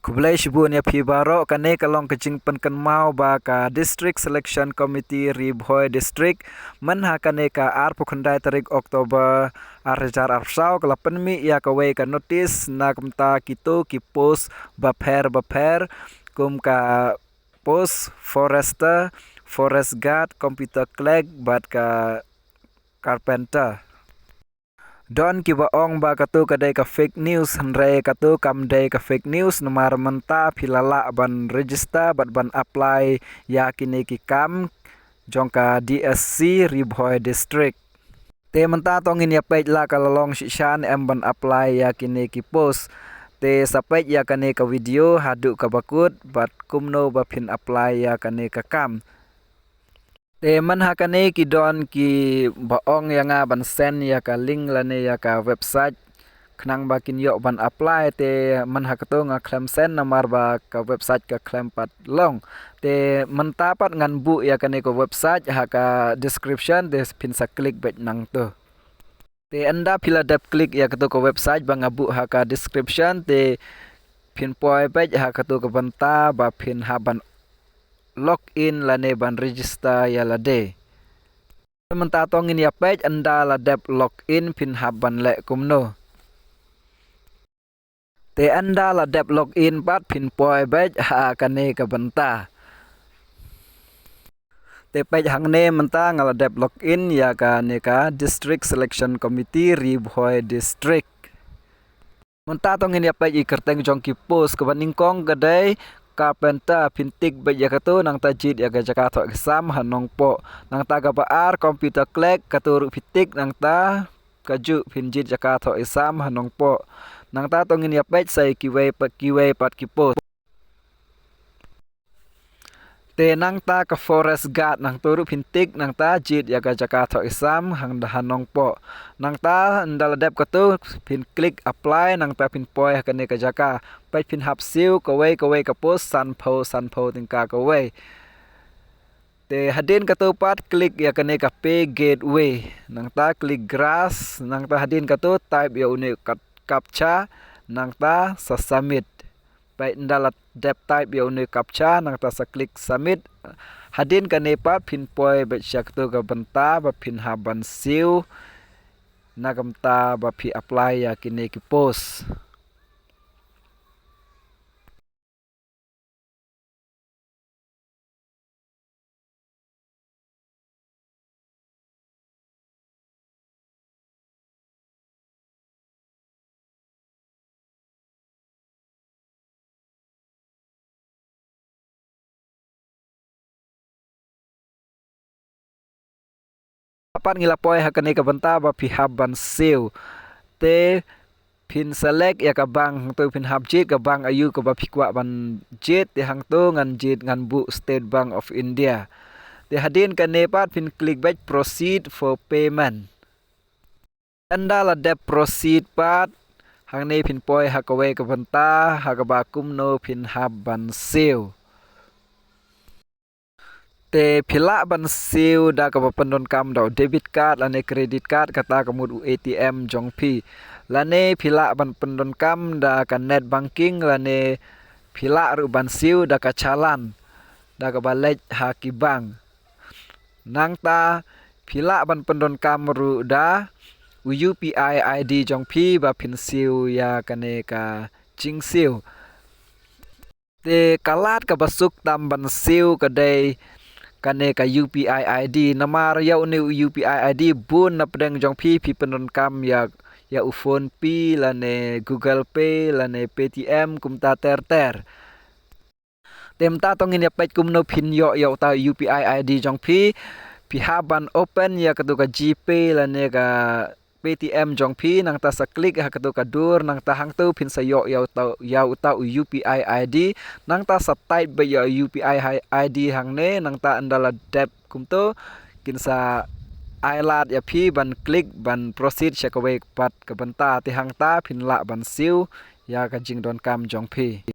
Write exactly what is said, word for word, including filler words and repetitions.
Khublei shibun ïa phi baroh. Kane ka long ka jingpynkynmaw ba ka District Selection Committee Ri Bhoi District, mynha kane ka arphew khyndai tarik October ar hajar arphew saw, ka la pynmih ïa kawei ka notice na ka bynta kito ki post bapher bapher, kum ka post forester, forest guard, computer clerk bad ka carpenter. Don kiba ong ba kato ka dei ka fake news, hynrei kato kam dei ka fake news, namar mynta phi la lah ban register bad ban apply ïa kine ki kam jong ka D S C Ri Bhoi District. Te mynta to ngin ïa peit la ka la long shisha ne em ban apply ïa kine ki post. Te sa peit ïa kane ka video haduh kaba kut bad kumno ba phin apply ïa kane ka kam. Te mynha kane ki don kiba ong ïa nga ban send ïa ka link lane ïa ka website khnang ba kin ïoh ban apply, te mynha kato nga khlem send namar ba ka website ka khlem pat long. Te mynta pat ngan buh ïa kane ka website ha ka description, te phin sa click beit nangto. Te ynda phi la dep click ïa kato ka website ba nga buh ha ka description, te phin poi beit ha kato ka bynta ba phin hap ban log in lane ban register ïa lade. Mynta to ngin ïa peit ynda la dep log in phin hap ban leh kumno. Te ynda la dep log in pat phin poi beit ha kane ka bynta. Te peit hangne mynta nga la dep log in ïa kane ka District Selection Committee Ri Bhoi District. Mynta to ngin ïa peit ïa kyrteng jong ki post. Kaba nyngkong ka dei carpenter, phin tick beit ïa kato, nangta jied ïa ka jaka thoh exam ha Nongpoh. Nangta kaba ar computer clerk, kato ruh phi tick, nangta kajuh phin jied jaka thoh exam ha Nongpoh. Nangta to ngin ïa peit sa ïa kiwei pat, kiwei pat ki post. Te nangta ka forest guard, nangto ruh phin tick, nangta jied ïa ka jaka thoh exam hang da ha Nongpoh. Nangta ynda la dep kato phin click apply, nangta phin poi ha kane ka jaka. Peit phin hap siew kawei kawei ka post sanphew sanphew tyngka kawei. Te hadien kato pat click ïa kane ka pay gateway. Nangta click grass, nangta hadien kato type ïa une u kat-, captcha, nangta sa submit. Peit ynda la dep type ïa une u captcha, nangta sa click submit. Hadien kane pat phin poi beit sha kato ka bynta ba phin hap ban siew na ka bynta ba phi apply ïa kine ki post. Pat ngi la poi ha kane ka bynta ba phi hap ban siew. Te phin select ïa ka bank, hangto phin hap jied ka bank aïu kaba phi kwah ban jied, te hangto ngan jied ngan buh State Bank of India. Te hadien kane pat phin click beit proceed for payment. Ynda la dep proceed pat, hangne phin poi ha kawei ka bynta ha kaba kumno phin hap ban siew. Te phi lah ban siew da kaba pyndonkam da u debit card lane credit card, kata ka mut u A T M jong phi. Lane phi lah ban pyndonkam da ka net banking, lane phi lah ruh ban siew da ka challan, da kaba leit ha ki bank. Nangta phi lah ban pyndonkam ruh da u U P I I D jong phi ba phin siew ïa kane ka jingsiew. Te ka lad kaba suk tam ban siew ka dei kane ka U P I I D. Namar ïa une u U P I I D bun na pdeng jong phi phi pyndonkam ïa, ïa u PhonePe lane Google Pay lane Paytm kumta ter ter. Te mynta to ngin ïa peit kumno phin ïoh ïa uta u U P I I D jong phi. Phi hap ban open ïa kato ka GPay lane ka Paytm jong phi, nangta sa click ha kato ka dur, nangta hangto phin sa ïoh ïa uta, ïa uta u U P I I D, nangta sa type beit ïa u U P I I D hangne, nangta ynda la dep kumto kin sa ai lad ïa phi ban click ban proceed sha kawei pat ka bynta, te hangta phin lah ban siew ïa ka jingdonkam jong phi.